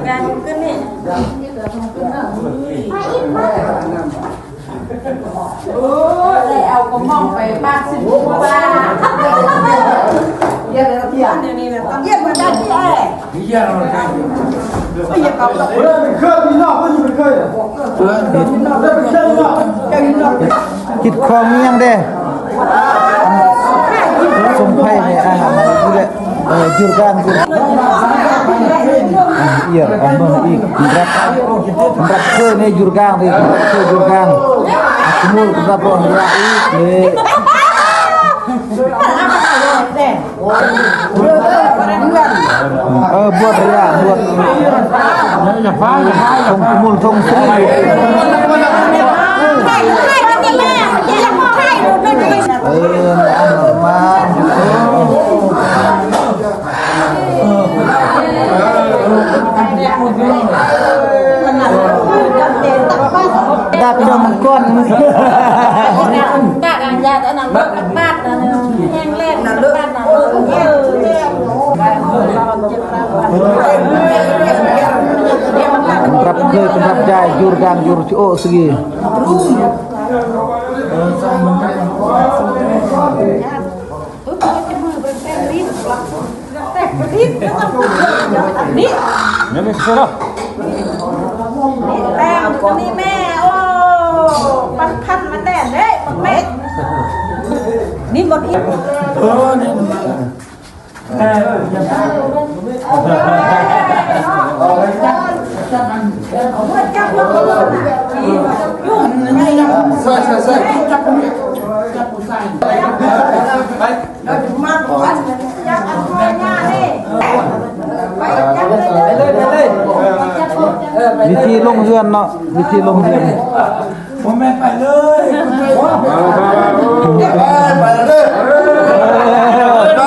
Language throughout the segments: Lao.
ການຂຶ້ນນີ້ ໂອ້ຍ ໄດ້ເອົາກະໝ່ອມໄປປາກສິບກວ່າບາດ. ດຽວນີ້ນະ ຕອນເຢັນມັນໄດ້ທີ່ແອ ຮີດຄອງມີຫຍັງແດ່? ສົມໄພນີ້ ອາຫານນີ້ແຫຼະ ເອີ ຢູ່ກາງ ຢູ່ ເອີ ອັນນັ້ນອີກ ສຳລັບ ສຳລັບເຄີຍນີ້ຢູ່ກາງນີ້ ເຄີຍຢູ່ກາງ ສະໝຸນ ສຳລັບ ເອີ ເອີ ບວດເວລາ ບວດ ຢາກພາ ຢາກພາ ທົ່ງມຸນ ທົ່ງສີ ເອີ ມາ ດາບຈອມມັງກອນ ດາບອັນຍາດອັນນັ້ນ ແຮງແລງນະ ເອີ ສຳລັບເຄີຍ ສຳລັບຢາຍ ຢູຣກາງ ຢູຣຊິໂອສະກີ ນີ້ແມ່ ໂອ້ ປັນພັນມັນແດ່ເດ້ ບັກເມັດ ນີ້ໝົດອີກ ເອີ ນີ້ ວິທີລົງເຮືອນເນາະ ວິທີລົງເຮືອນ. ບໍ່ແມ່ນໄປເລີຍ ໄປ ໄປເລີຍ ໄປ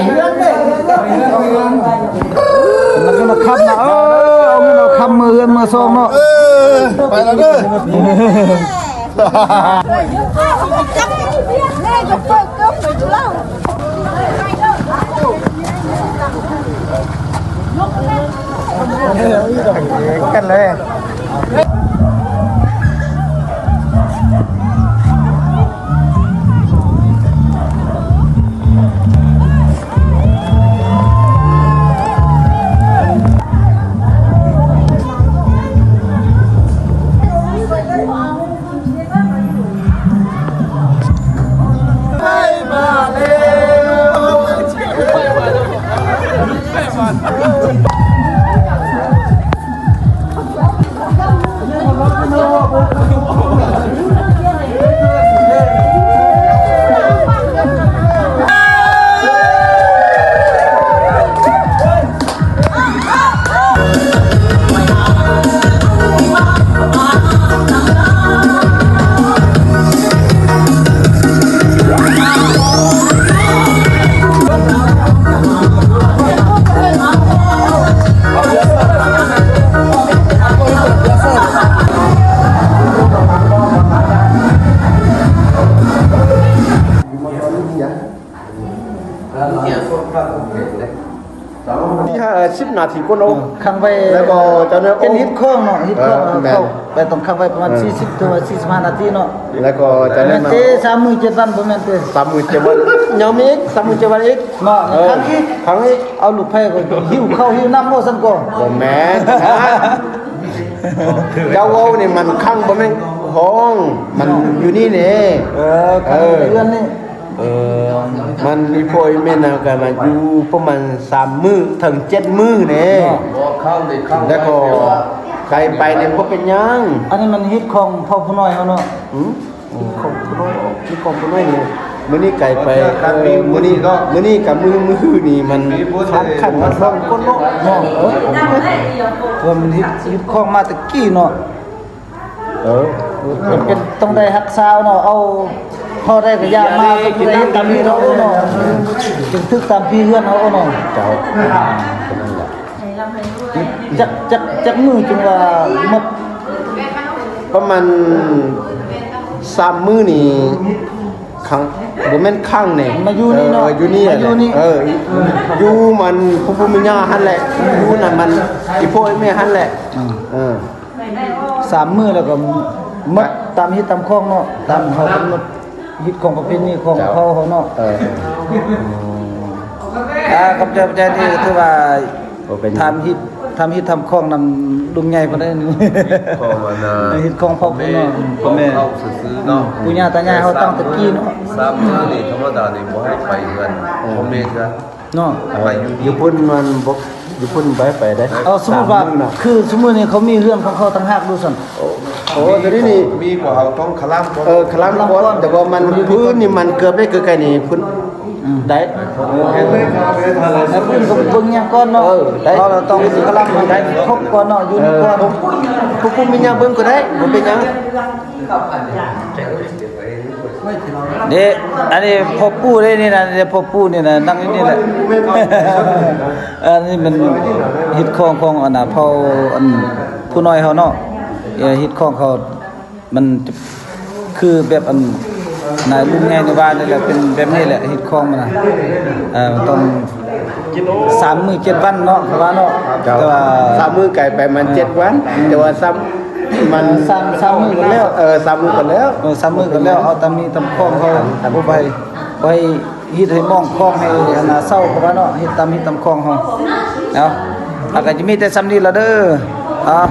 ເຮືອນເດ້ ມັນກໍມາຄຳນະ ເອີ ເອົາເງິນເອົາຄຳ ເມືອເຮືອນເມືອຊອງເນາະ ເອີ ໄປແລ້ວເດີ. ກັນເລີຍ. ມີຫ້າສິບນາທີກ່ອນເນາະ ເອີ ຂັງໄວ້ ແລ້ວກໍຈາກນັ້ນເປັນຮີດຄອງເນາະ ຮີດຄອງ ເອີ ແມ່ນ ເຂົ້າໄປຕ້ອງຂັງໄວ້ປະມານ ເອີ ສີ່ສິບ ເຖິງວ່າສີ່ສິບຫ້ານາທີເນາະ ແລ້ວກໍຈາກນັ້ນ ແມ່ນເຕະສາມມື້ເຈັດວັນ ບໍ່ແມ່ນເຕະ ສາມມື້ເຈັດວັນ ຍັງມີອີກ ສາມມື້ເຈັດວັນອີກເນາະ ເອີ ຂັງອີກ ຂັງອີກ ເອົາລູກໄຜ່ກໍຫິ້ວເຂົ້າຫິ້ວນ້ຳບໍ່ຊັ້ນກໍ ບໍ່ແມ່ນ ເຈົ້າເວົ້ານີ້ມັນຂັງ ບໍ່ແມ່ນຫ້ອງ ມັນຢູ່ນີ້ເດ້ ເອີ ຂັງຢູ່ໃນເຮືອນນີ້. ເອີ ມັນອີ່ພໍ່ອີ່ແມ່ນຳກັນມາຢູ່ປະມານສາມມື້ເຖິງເຈັດມື້ແນ່ ແລ້ວກໍໄກໄປນີ້ບໍ່ເປັນຫຍັງ ອັນນີ້ມັນຮີດຄອງເຜົ່າຜູ້ນ້ອຍເຮົາເນາະ ຫື ຮີດຄອງຜູ້ນ້ອຍ ຮີດຄອງຜູ້ນ້ອຍນີ້ ມື້ນີ້ໄກໄປ ເອີ ມື້ນີ້ ມື້ນີ້ກັບມື້ ມື້ຮືນີ້ມັນສຳຄັນ ມັນສອງຄົນເນາະ ເນາະ ເອີ ເພາະມັນຮີດ ຮີດຄອງມາແຕ່ກີ້ເນາະ. ເອີ ເປັນຕ້ອງໄດ້ຮັກສາເນາະ ເອົາພໍໄດ້ກະຢ່າມາ ຕ້ອງໄດ້ເຮັດຕາມທີ່ເຮົາເນາະ ຈຶ່ງຖືກຕາມທີ່ເຮືອນເຮົາເນາະ ເຈົ້າ ຈັກ ຈັກ ຈັກມື້ຈຶ່ງວ່າໝົດ ປະມານສາມມື້ນີ້. ຂ ຄັ້ງ ບໍ່ແມ່ນຄັ້ງນີ້ ມາຢູ່ນີ້ເນາະ ເອີ ຢູ່ນີ້ ມາຢູ່ນີ້ ເອີ ຢູ່ມັນພູມີຍາຫັ້ນແຫຼະ ຢູ່ນັ້ນມັນອີ່ພໍ່ອີ່ແມ່ຫັ້ນແຫຼະ ອືມ ເອີ ສາມມື້ແລ້ວກໍໝົດຕາມຮີດຕາມຄອງເນາະ ຕາມເຮົາກຳນົດຮີດຄອງປະເພນີຂອງເຜົ່າເຮົາເນາະ ເອີ ອ່າ ຂອບໃຈ ຂອບໃຈ ທີ່ຖືວ່າ ບໍ່ເປັນຫຍັງ ທຳຮີດ ທຳຮີດທຳຄອງນຳລຸງໃຫຍ່ເພິ່ນໄດ້ນີ້ ຂອງອັນນ່າ ເຮັດຂອງເຜົ່າພຸ້ນເນາະ ຂອງເຜົ່າຊື່ໆເນາະ ປູ່ຍ່າຕາຍາຍເຮົາຕັ້ງແຕ່ກີ້ເນາະ ສາມມື້ນີ້ທຳມະດານີ້ບໍ່ໃຫ້ໄປເຮືອນ ເອີ ພໍ່ແມ່ເທື່ອເນາະ ໄປຢູ່ ຢູ່ພຸ້ນມັນບໍ່ ຢູ່ພຸ້ນບໍ່ໃຫ້ໄປເດ້ ເອົາ ສົມມຸດວ່າ ສາມມື້ນະ ຄືຊຸມື້ນີ້ເຂົາມີເຮືອນຂອງເຂົາຕ່າງຫາກດູຊັ້ນ ໂອ້ ໂອ້ ໂຕນີ້ນີ້ ມີກວ່າເຮົາຕ້ອງຄະລຳກ່ອນ ເອີ ຄະລຳກ່ອນ ຄະລຳກ່ອນ ແຕ່ວ່າມັນພື້ນນີ້ມັນເກືອບໄດ້ ໃກ້ໆນີ້ພຸ້ນ ອືມ ໄດ້ ແລ້ວເພິ່ນກໍເບິ່ງຫຍັງກ່ອນເນາະ ເອີ ໄດ້ ເຮົາຕ້ອງໄດ້ຄົບກ່ອນເນາະ ຢູ່ນີ້ກ່ອນ ເອີ ຜູ້ຄຸມມີຫຍັງເບິ່ງກໍໄດ້ ບໍ່ເປັນຫຍັງ ເດ້ ອັນນີ້ພໍ່ປູ່ເດ້ນີ້ນະ ນີ້ພໍ່ປູ່ນີ້ນະ ນັ່ງຢູ່ນີ້ແຫຼະ ອັນນີ້ມັນຮີດຄອງຂອງອັນນ່າ ເຜົ່າອັນຜູ້ນ້ອຍເຮົາເນາະ ເອີ ຮີດຄອງເຂົາ ມັນຄືແບບອັນນາຍລຸງໃຫຍ່ໃນບ້ານນີ້ແຫຼະ ເປັນແບບນີ້ແຫຼະ ຮີດຄອງມັນນະ ເອີ ຕ້ອງສາມມື້ເຈັດວັນເນາະ ເຂົາວ່າເນາະ ເຈົ້າ ແຕ່ວ່າສາມມື້ກາຍໄປມັນເຈັດວັນ ອືມ ແຕ່ວ່າຊ້ຳມັນ ສາມ ສາມມື້ກໍແລ້ວ ເອີ ສາມມື້ກໍແລ້ວ ເອີ ສາມມື້ກໍແລ້ວ ເອົາຕາມຮີດຕາມຄອງເຮົາ ບໍ່ໄປ ໄປ ເຮັດໃຫ້ໝອງຄອງໃຫ້ອັນນາເຊົາເຂົາວ່າເນາະ ເຮັດຕາມຮີດຕາມຄອງເຮົາ ເອົາ ເຮົາກໍຈະມີແຕ່ຊ່ຳນີ້ລະເດີ ເອົາ.